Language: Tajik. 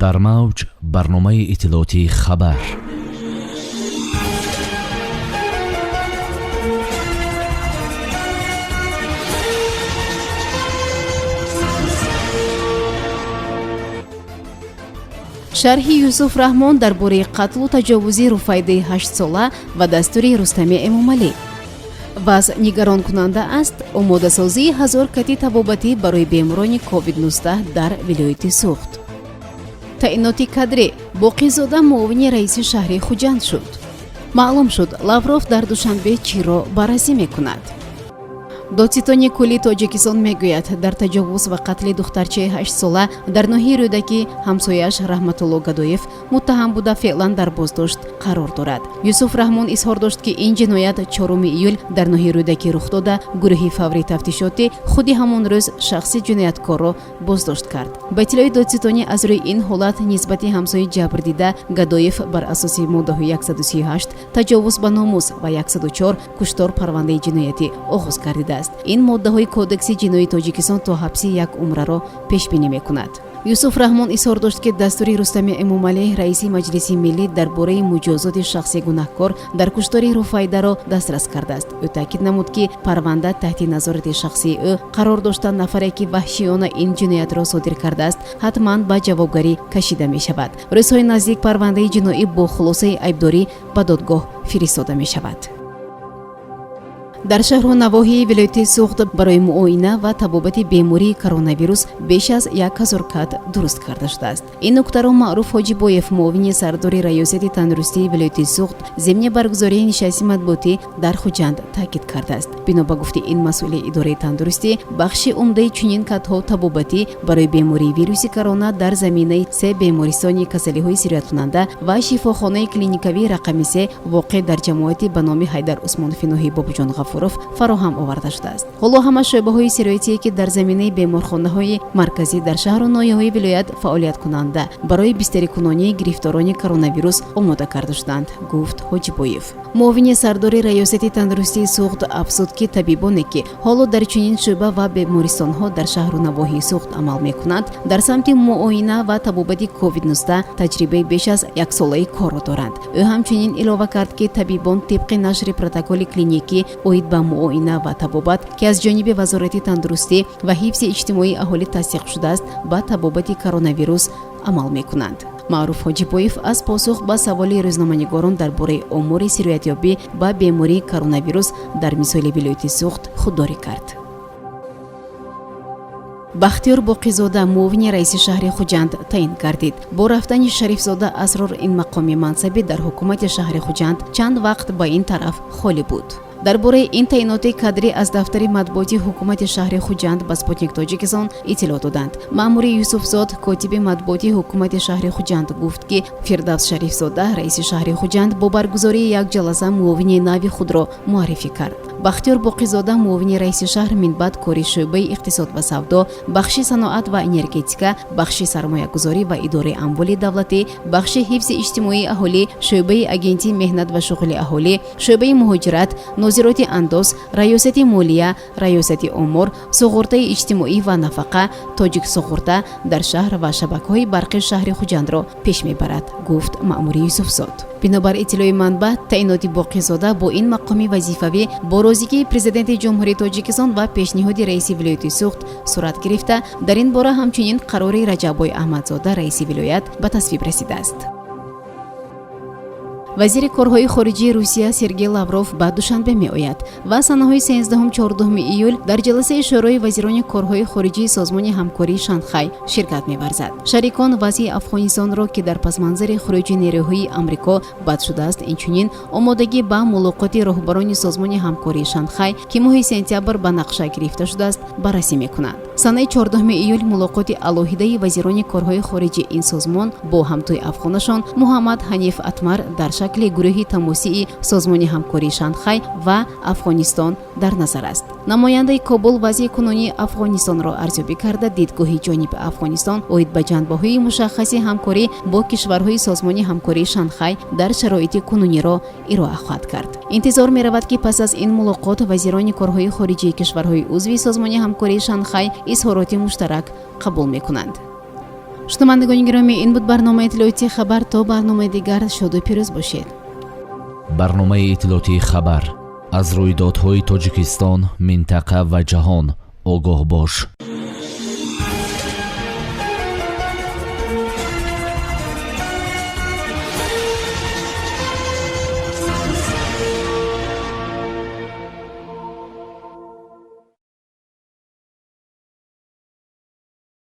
Дар мавҷ барномаи иттилоотии «Хабар». Шарҳи Юсуф Раҳмон дар бораи қатлу таҷовузи Руфайдаи 8-сола ва дастури Рустами Эмомалӣ. Вазъ нигаронкунанда аст. Омодасозии 1000 кати табобатӣ барои беморони COVID-19 дар вилояти Суғд. Таъиноти кадрӣ: Боқизода муовини раиси шаҳри Хуҷанд шуд. Маълум шуд, Лавров дар Душанбе чиро баррасӣ мекунад. Додситони кулли Тоҷикистон мегӯяд, дар таҷовуз ва қатли духтарчаи 8-сола дар ноҳияи Рӯдакӣ ҳамсояаш Раҳматулло Гадоев муттаҳам буда, феълан дар боздошт қарор дорад. Юсуф Раҳмон изҳор дошт, ки ин ҷиноят 4 июл дар ноҳияи Рӯдакӣ рух дода, гурӯҳи фаврии тафтишотӣ худи ҳамон рӯз шахси ҷинояткорро боздошт кард. Ба иттилои додситонӣ, аз рӯи ин ҳолат нисбати ҳамсояи ҷабрдида Гадоев бар асоси моддаҳои 138 таҷовуз ба номус ва 104 куштор парвандаи ҷиноятӣ оғоз гардидааст. Ин моддаҳои Кодекси ҷиноии Тоҷикистон то ҳабси як умраро пешбинӣ мекунад. Юсуф Раҳмон изҳор дошт, ки дастури Рустами Эмомалӣ, раиси Маҷлиси миллӣ, дар бораи муҷозоти шахси гунаҳкор дар куштори Руфайдаро дастрас кардааст. Ӯ таъкид намуд, ки парванда таҳти назорати шахсии ӯ қарор дошта, нафаре, ки ваҳшиёна ин ҷиноятро содир кардааст, ҳатман ба ҷавобгарӣ кашида мешавад. Рӯзҳои наздик парвандаи ҷиноӣ бо хулосаи айбдорӣ ба додгоҳ фиристода мешавад. Дар шаҳру навоҳии вилояти Суғд барои муоина ва табобати бемории коронавирус беш аз 1000 кат дуруст карда шудааст. Ин нуктаро Маъруф Ҳоҷибоев, муовини сардори Раёсати тандурустии вилояти Суғд, зимни баргузории нишасти матбуотӣ дар Хуҷанд таъкид кардааст. Бино ба гуфти ин масъули идораи тандурустӣ, бахши умдаи чунин катҳо табобатӣ барои бемории вируси корона дар заминаи се бемористони касалиҳои сирояткунанда ва шифохонаи клиникавии рақами 3, воқеъ дар ҷамоати ба номи Ҳайдар Усмонови ноҳияи Бобоҷон Ғафуров, фароҳам оварда шудааст. Ҳоло ҳама шӯъбаҳои сироятие, ки дар заминаи беморхонаҳои марказӣ дар шаҳру ноҳияҳои вилоят фаъолияткунанда, барои бистарикунонии гирифторони коронавирус омода карда шуданд, гуфт Ҳоҷибоев. Муовини сардори Раёсати тандурустии Суғд афзуд, ки табибоне, ки ҳоло дар чунин шӯъба ва бемористонҳо дар шаҳру навоҳии Суғд амал мекунанд, дар самти муоина ва табобати COVID-19 таҷрибаи беш аз яксолаи корро доранд. Ӯ ҳамчунин илова кард, ки табибон тибқи нашри протоколи клиникӣ оид ба муоина ва табобат, ки аз ҷониби Вазорати тандурустӣ ва ҳифзи иҷтимоии аҳолӣ тасдиқ шудааст, ба табобати коронавирус амал мекунанд. Маъруф Ҳоҷибоев аз посух ба саволи рӯзноманигорон дар бораи омори сироятёбӣ ба бемории коронавирус дар мисоли вилояти Суғд худдорӣ кард. Бахтиёр Боқизода муовини раиси шаҳри Хуҷанд таъин гардид. Бо рафтани Шарифзода Асрор ин мақоми мансабӣ дар ҳукумати шаҳри Хуҷанд чанд вақт ба ин тараф холӣ буд. Дар бораи ин таъиноти кадрӣ аз дафтари матбуоти ҳукумати шаҳри Хуҷанд ба «Спутник Тоҷикистон» иттилоъ доданд. Маъмури Юсуфзод, котиби матбуоти ҳукумати шаҳри Хуҷанд, гуфт, ки Фирдавс Шарифзода, раиси шаҳри Хуҷанд, бо баргузории як ҷаласа муовини нави худро муаррифӣ кард. Бахтиёр Боқизода, муовини раиси шаҳр, минбаъд кори шӯъбаи иқтисод ва савдо, бахши саноат ва энергетика, бахши сармоягузорӣ ва идораи амволи давлатӣ, бахши ҳифзи иҷтимоии аҳолӣ, шӯъбаи Агентии меҳнат ва шуғли аҳолӣ, шӯъбаи муҳоҷират, нозироти андоз, раёсати молия, раёсати омор, суғуртаи иҷтимоӣ ва нафақа, Тоҷик суғурта дар шаҳр ва шабакаҳои барқи шаҳри Хуҷандро пеш мебарад, гуфт маъмури Юсуфзод. Бинобар иттилои манбаъ, таъиноти Боқизода бо ин мақоми вазифавӣ бо розигии Президенти Ҷумҳурии Тоҷикистон ва пешниҳоди раиси вилояти Суғд сурат гирифта, дар ин бора ҳамчунин қарори Раҷаббой Аҳмадзода, раиси вилоят, ба тасвиб расидааст. Вазири корҳои хориҷии Русия Сергей Лавров ба Душанбе меояд ва санаҳои 13-14 июл дар ҷаласаи Шӯрои вазирони корҳои хориҷии Созмони ҳамкории Шанхай ширкат меварзад. Шарикон вазъи Афғонистонро, ки дар пасманзари хуруҷи нерӯҳои Амрико бад шудааст, инчунин омодагӣ ба мулоқоти роҳбарони Созмони ҳамкории Шанхай, ки моҳи сентябр ба нақша гирифта шудааст, баррасӣ мекунанд. Санаи 14 июл мулоқоти алоҳидаи вазирони корҳои хориҷи ин созмон бо ҳамтои афғонашон Муҳаммад Ҳаниф Атмар дар шакли гурӯҳи тамосии Созмони ҳамкории Шанхай ва Афғонистон дар назар аст. Намояндаи Кобул вазъи кунунии Афғонистонро арзёбӣ карда, дидгоҳи ҷониби Афғонистон оид ба ҷанбаҳои мушаххаси ҳамкорӣ бо кишварҳои Созмони ҳамкории Шанхай дар шароити кунуниро ироа хоҳад кард. Интизор меравад, ки пас аз ин мулоқот вазирони корҳои хориҷии кишварҳои узви Созмони ҳамкории Шанхай изҳороти муштарак қабул мекунанд. Шунавандагони гиромӣ, ин буд барномаи иттилоотии «Хабар». То барномаи дигар шоду пирӯз бошед. Барномаи иттилоотии «Хабар». Аз рӯйдодҳои Тоҷикистон, минтақа ва ҷаҳон огоҳ бош.